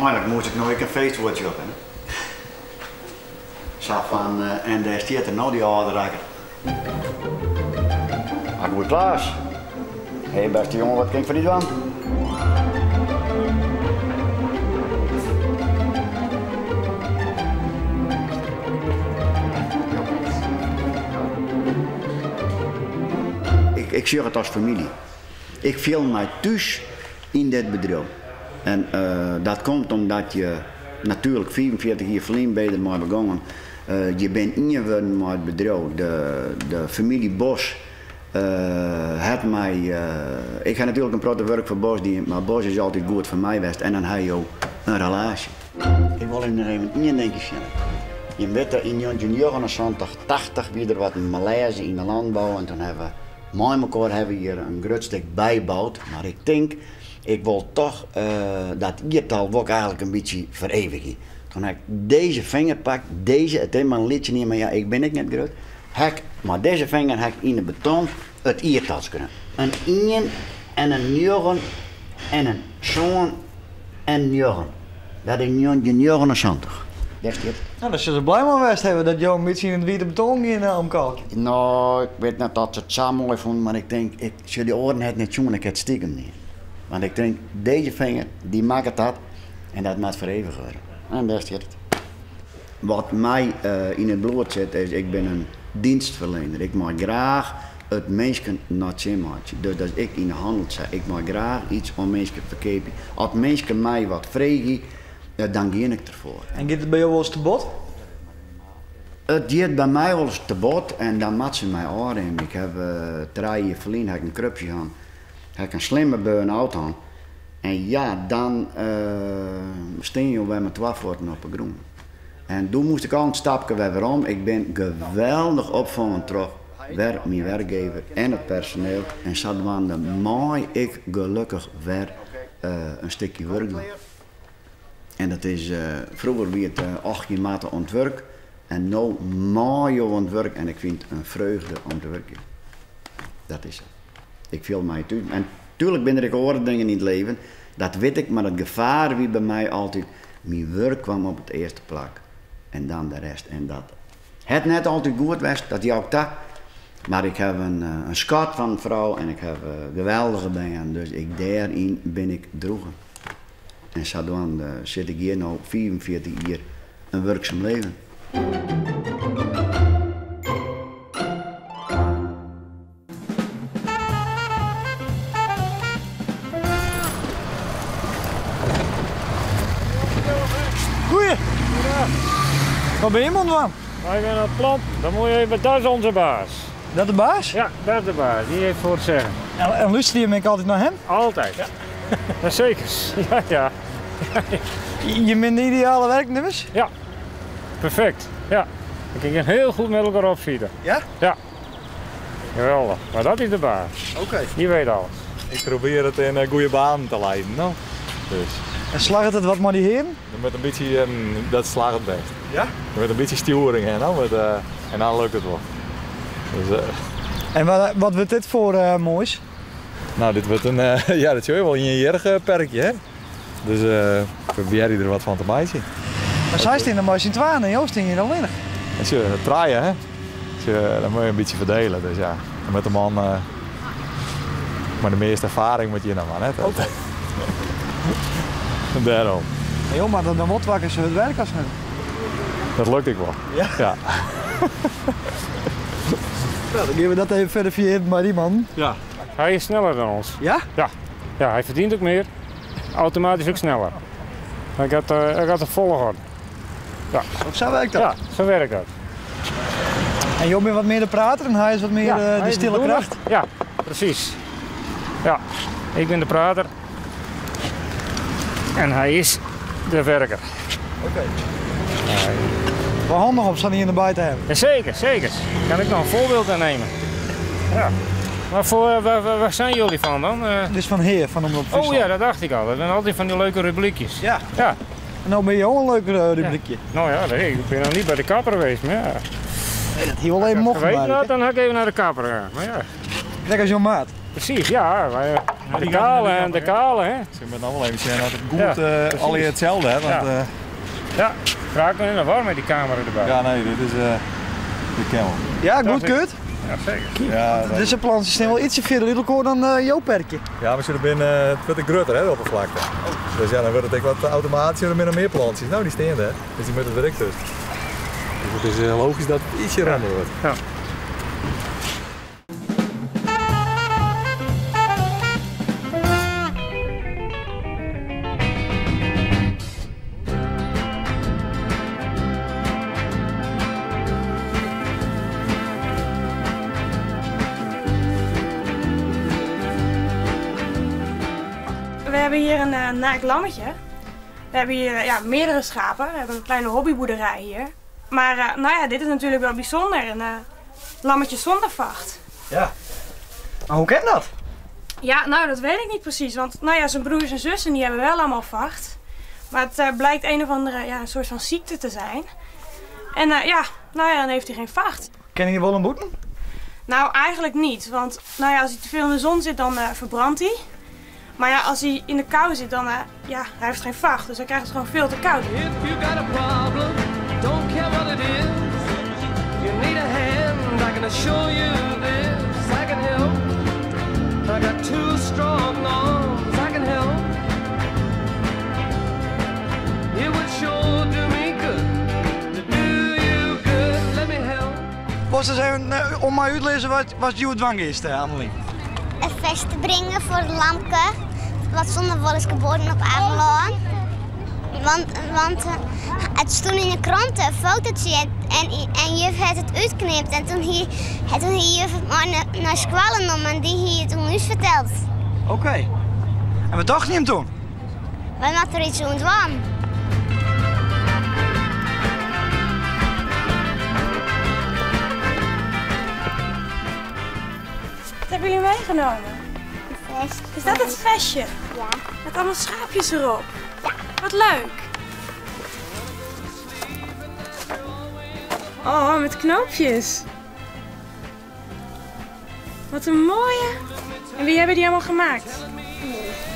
Uiteindelijk moest ik nog een feestwoordje op. Hè? Sa fan, en dêr stiet er no, dy âlde rakker. Ah, goed Klaas. Hé, bêste jonge, wat kin ik foar dy dwaan? Ik, ik sjoch it as famylje. Ik fiel my thús yn dit bedriuw. En dat komt omdat je natuerlik 45 jier ferlyn bin je der mei begongen. Je bin ien wurden mei it bedriuw. De, de famylje Bos hat my. Ik ha natuerlik in protte wurk foar Bos dien, mar Bos is altyd goed foar my west en dan ha jo in relaasje. Ik wol even noch even ien dinkje sjen. Jim witte, yn 1979, 80 wie der wat in malêze yn de lânbou en toen hawwe we mei mekoar hawwe we hjir in grut stik byboud. Mar ik tink, ik wol toch dat jiertal wol ik eigentlik in bytsje ferevigje. Toen ha ik dizze finger pakt, dizze, it is mar in lytse ien, mar ja, ik bin ek net grut. Ha ik mei dizze finger ha ik yn de beton it jiertal skreaun. In ien en in njoggen en in sân en njoggen. Dat is 1979. Dêr stiet it. No, dêr sille se blij mei west hawwe dat jo in bytsje yn it wite beton gean omkalkje. No, ik wit net oft se it sa moai fûnen, mar ik tink, ik sjoch dy oaren ha it net sjoen, ik ha it stikem dien. Want ik tink, dizze finger, dy makket dat en dat moat ferevige wurde. En dêr stiet it. Wat my yn it bloed sit is, ik bin in dienstverlener. Ik mei graach it minsken nei it sin meitsje. Dus dat ik yn de hannel sa, ik mei graach iets oan minsken ferkeapje. As minsken my wat freegje, dan gean ik derfoar. En giet it by jo wolris te bot? It giet by my wolris te bot en dan moat se my ôfremje. Ik haw trije jier ferlyn ha ik in krupsje hân, ha ik in slimme burn-out hân. En ja, dan stean jo wer mei twa fuotten op 'e grûn. En doe moast ik al in stapke wer werom. Ik bin geweldich opfongen troch wer myn werkgever en it personeel. En sadwaande mei ik gelokkich wer in stikje wurk dwaan. En dat is, froeger wie it och je moatte oan it wurk. En no mei jo oan it wurk en ik fyn it in freugde om te wurkjen. Dat is sa. Ik fiel my thús. En tuerlik binne der ek oare dingen yn it leven, dat wit ik, mar it gefaar wie by my altyd, myn wurk kwam op it earste plak en dan de rest. En dat hat net altyd goed west, dat jou ik ta. Mar ik haw in skat fan in frou en ik haw geweldige bern, dus ek dêryn bin ik droegen. En sadwaande sit ik hjir no 45 jier in wurksum leven. Goeie! Wat bin je oan it dwaan? Wij zijn aan het planten. Dan moet je even, dat is onze baas. Dat de baas? Ja, dat is de baas. Die heeft voor het zeggen. En, en luister je hem altijd naar hem? Altijd. Ja. Dat zeker. Ja, ja. Je bent de ideale werknemers? Ja, perfect. Ja. Dan kun je heel goed met elkaar opschieten. Ja? Ja. Geweldig. Maar dat is de baas. Oké. Die weet alles. Ik probeer het in eh, goede banen te leiden. No? Dus. En slaget it wat mei dy hearen? Met in bytsje, dat slagget it bêst. Ja? Met in bytsje stjoering hè, no? Met, uh, en dan lukt it wol. Dus, uh, en wat, wat wurdt dit foar uh, moais? Nou, dit wurdt in, ja, dat sil je wol in jierrige perkje, hè? Dus uh, probearje der wat fan te meitsjen. Mar sy stean der mei syn twaen en jo stean hjir allinnich. En se trije, hè? Se, dan moet je in bytsje ferdelen. Dus ja, dan moat de man uh, mei de measte erfaring moat hjir noch mar net. Oké. Dêrom. En jo moatte dan wol twa kear sa hurd werke as him. Dat lukt ek wol. Ja? Ja. Nou, dan gean we dat even ferifiearjen mei dy mannen. Ja. Hij is sneller dan ons. Ja? Ja. Ja, hij verdient ook meer. Automatisch ook sneller. Hij gaat, uh, hij gaat de volgorde. Ja. Zo werkt dat? Ja, zo werkt dat. En jo bent wat meer de prater en hij is wat meer ja, uh, de stille kracht? Ja, precies. Ja, ik ben de prater. En hij is de werker. Oké. Okay. Wel handig om zo'n ien derby te hawwen. Ja, zeker, zeker. Kan ik nog een voorbeeld aan nemen. Ja. Maar voor, waar, waar, waar zijn jullie van dan? Uh... Dit is van Heer, van Omrop Oh ja, dat dacht ik al. Dat zijn altijd van die leuke rubriekjes. Ja. Ja. En nou ben je ook een leuk rubriekje. Ja. Nou ja, nee, ik ben nog niet bij de kapper geweest, maar ja. Nee, dat hier wel even mocht. Geweten, nou, dan had ik even naar de kapper gaan. Maar ja. Lekker als jouw maat. Precies, ja. Wij, De kale en de kale, hè? Ze moeten nou wel even zien dat het goed ja, al hetzelfde, hè? Want, ja. Ja, raak me in de war met die camera erbij. Ja, nee, dit is de camel. Ja, goed kut. Ja, zeker. Ja, Deze plant is wel ietsje verder uit elkaar dan jouw perkje. Ja, maar ze binnen het wordt groter, hè, de oppervlakte. Dus ja, dan wordt het ook wat automatisch en er meer plantjes. Nou, die staan er, dus die moeten er direct tussen. Dus het is logisch dat het ietsje ruimer wordt. Ja. We hebben hier een naakt lammetje. We hebben hier ja, meerdere schapen. We hebben een kleine hobbyboerderij hier. Maar nou ja, dit is natuurlijk wel bijzonder. Een lammetje zonder vacht. Ja. Maar hoe kan dat? Ja, nou dat weet ik niet precies. Want nou ja, zijn broers en zussen die hebben wel allemaal vacht. Maar het blijkt een of andere ja, een soort van ziekte te zijn. En ja, nou ja, dan heeft hij geen vacht. Ken je wel een boete? Nou, eigenlijk niet. Want nou ja, als hij te veel in de zon zit, dan verbrandt hij. Maar ja, als hij in de kou zit, dan ja, hij heeft geen vacht, dus hij krijgt het gewoon veel te koud. If you got a problem, don't care what it is. You need a hand, I can assure you this. I can help. I got two strong arms, I can help. It would sure do me good to do you good. Let me help. Was eens even om mij uit te lezen wat je dwang is, Annelien. Een vest te brengen voor het lamke, wat zonder wol is geboren op Ameland. Want het stond in de krant een fotootje en juf had het uitknipt. En toen hier juf het maar naar school nam en die hier toen ons verteld. Oké. Okay. En wat dacht je hem toen? Wij moeten er iets aan doen. Wat hebben jullie meegenomen? Een vest. Is dat het vestje? Ja. Met allemaal schaapjes erop? Ja. Wat leuk. Oh, met knoopjes. Wat een mooie. En wie hebben die allemaal gemaakt?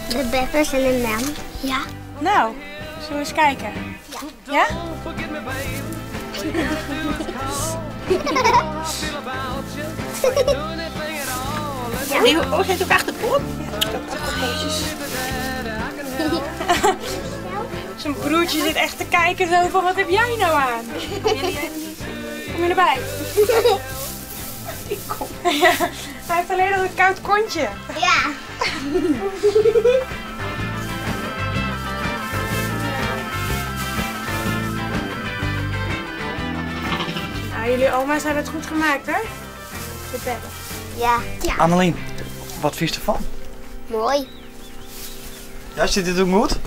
De beppers en de mem. Ja. Nou, zullen we eens kijken? Ja. Ja? Ja. Die oh, zit ook achter de pop. Ja, Zijn broertje zit echt te kijken zo van, wat heb jij nou aan? Kom je erbij? Ik kom. Ja, hij heeft alleen nog een koud kontje. Ja. Nou, jullie oma's hebben het goed gemaakt, hè? De bedden. Ja. Ja. Annelien, wat vind je ervan? Mooi. Ja, zit dit ook goed?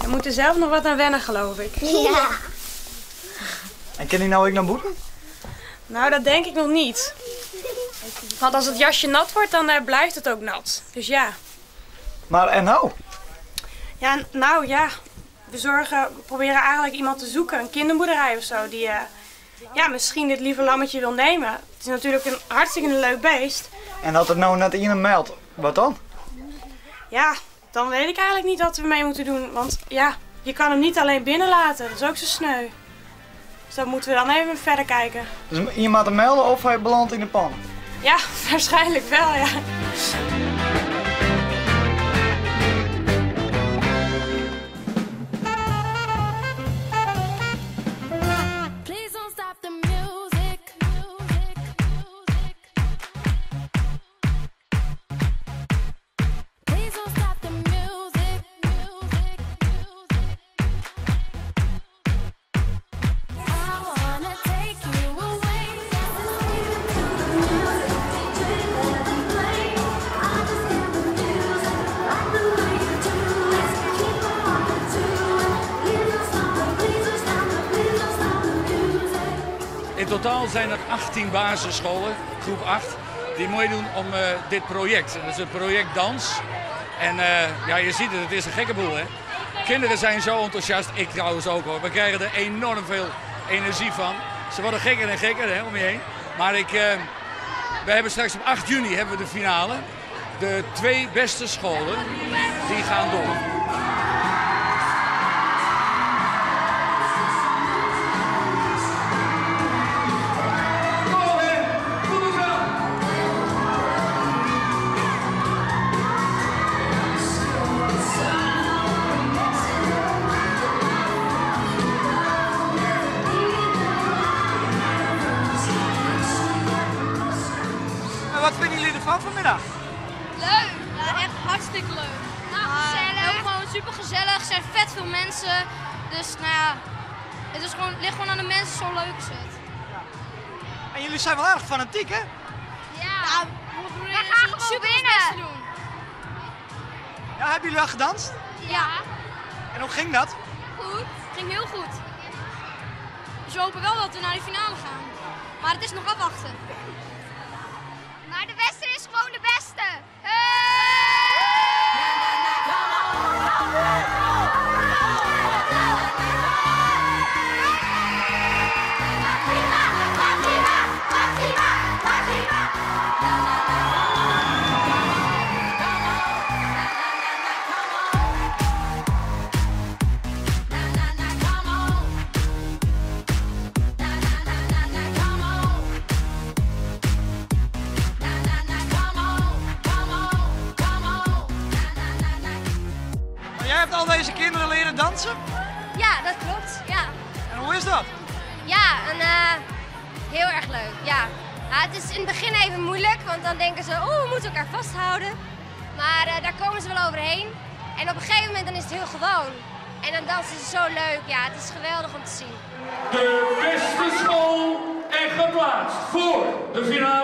We moeten zelf nog wat aan wennen, geloof ik. Ja. En kan hij nou ook naar boeten? Nou, dat denk ik nog niet. Want als het jasje nat wordt, dan blijft het ook nat. Dus ja. Maar en nou? Ja, nou ja. We proberen eigenlijk iemand te zoeken, een kinderboerderij of zo, die ja, misschien dit lieve lammetje wil nemen. Het is natuurlijk een hartstikke leuk beest. En dat het nou net iemand meldt, wat dan? Ja, dan weet ik eigenlijk niet wat we mee moeten doen. Want ja, je kan hem niet alleen binnenlaten. Dat is ook zo sneu. Dus dan moeten we dan even verder kijken. Dus iemand moet hem melden of hij belandt in de pan? Ja, waarschijnlijk wel, ja. In totaal zijn er 18 basisscholen, groep 8, die meedoen om dit project. En dat is het project Dans. En ja, je ziet het, het is een gekke boel, hè? Kinderen zijn zo enthousiast, ik trouwens ook hoor. We krijgen er enorm veel energie van. Ze worden gekker en gekker, hè, om je heen. Maar ik We hebben straks op 8 juni hebben we de finale. De twee beste scholen die gaan door. En wat vinden jullie ervan vanmiddag? Leuk! Ja, echt hartstikke leuk. Nou, gezellig. Ook gewoon super gezellig. Er zijn vet veel mensen. Dus nou ja, het is gewoon, ligt gewoon aan de mensen, zo leuk is het. En jullie zijn wel erg fanatiek, hè? Ja, we proberen gaan gewoon super ons best te doen. Ja, hebben jullie al gedanst? Ja. En hoe ging dat? Goed. Ging heel goed. Dus we hopen wel dat we naar de finale gaan. Maar het is nog afwachten. Maar de beste is gewoon de beste. Maar jij hebt al deze kinderen leren dansen? Ja, dat klopt. Ja. En hoe is dat? Ja, en, heel erg leuk. Ja. Ja, het is in het begin even moeilijk, want dan denken ze, oh, we moeten elkaar vasthouden. Maar daar komen ze wel overheen. En op een gegeven moment dan is het heel gewoon. En dan dansen ze zo leuk. Ja, het is geweldig om te zien. De beste school en geplaatst voor de finale.